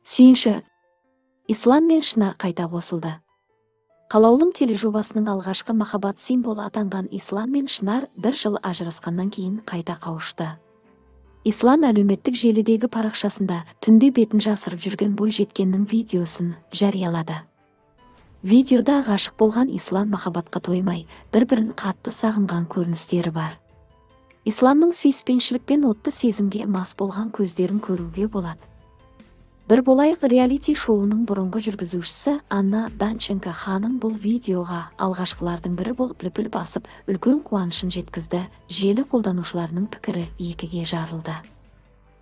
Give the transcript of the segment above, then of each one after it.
Сүйінші. Ислам мен Шынар қайта қосылды. Қалаулым тележобасының алғашқы махаббат символы атанған Ислам мен Шынар бір жыл ажырасқаннан кейін қайта қауышты. Ислам әлеуметтік желідегі парақшасында түнде бетін жасырып жүрген бойжеткеннің видеосын жариялады. Видеода ғашық болған Ислам махаббатқа тоймай, бір-бірін қатты сағынған көріністері бар. Исламның сүйіспеншілік пен отты сезімге мас болған көздерін көруге болады. Бір болайық реалити шоуының бұрынғы жүргізушісі Анна Данченко ханым бұл видеоға алғашқылардың бірі болып лүпіл басып, үлкен қуанышын жеткізді. Желі қолданушыларының пікірі екіге жарылды.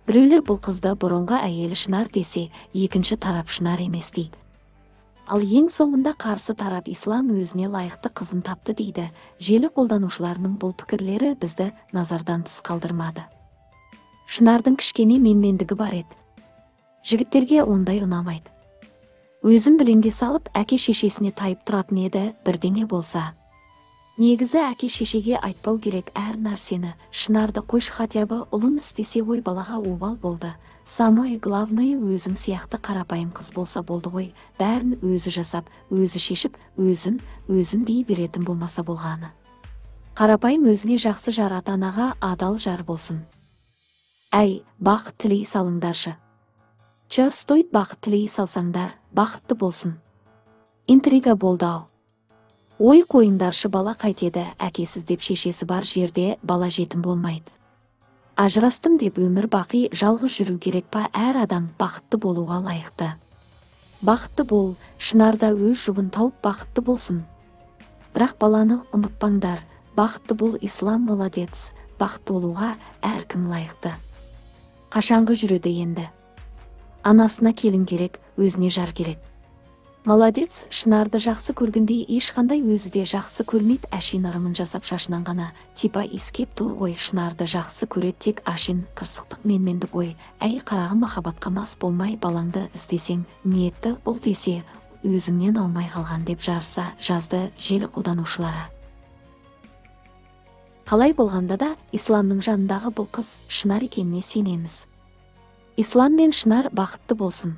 Біреулер бұл қызды бұрынғы әйелі Шынар десе, екінші тарап Шынар емес дейді. Ал ең соңында қарсы тарап Ислам өзіне лайықты қызын тапты дейді. Желі қолданушыларының бұл пікірлері бізді назардан тыс қалдырмады. Шынардың кішкене менмендігі бар еді. Жігіттерге ондай ұнамайды. Өзім білемге салып, әке шешесіне тайып тұратын еді, бірдеңе болса. Негізі әке шешеге айтпау керек әр нәрсені. Шынарды қойшы, хотя бы ұлын істесе ой, балаға обал болды. Самое главное, өзің сияқты қарапайым қыз болса болды ғой. Бәрін өзі жасап, өзі шешіп, өзім, өзім дей беретін болмаса болғаны. Қарапайым өзіне жақсы жар, ата-анаға адал жар болсын. Әй, бақыт тілей салыңдаршы. Че стоит бақыт тілей салсаңдар, бақытты болсын. Интрига болды ау. Ой, қойыңдаршы, бала қайтеді әкесіз деп, шешесі бар жерде бала жетім болмайды. Ажырастым деп өмір бақи жалғыз жүру керек па? Әр адам бақытты болуға лайықты. Бақытты бол, Шынарда өз жұбын тауып бақытты болсын. Бірақ баланы ұмытпаңдар. Бақытты бол, Ислам молодец. Бақытты болуға әркім лайықты. Қашанғы жүреді енді? Анасына келін керек, өзіне жар керек. Молодец, Шынарды жақсы көргендей ешқандай өзі де жақсы көрмейді, әшейін ырымын жасап шашынан ғана типа иіскеп тұр ғой. Шынарды жақсы көреді, тек әшейін қырсықтық, менмендік ой. Әй, қарағым, махаббатқа мас болмай балаңды іздесең, ниетті ұл десе, өзіңнен аумай қалған деп жарыса жазды желі қолданушылары. Қалай болғанда да Исламның жанындағы бұл қыз Шынар екеніне сенеміз. Ислам мен Шынар бақытты болсын.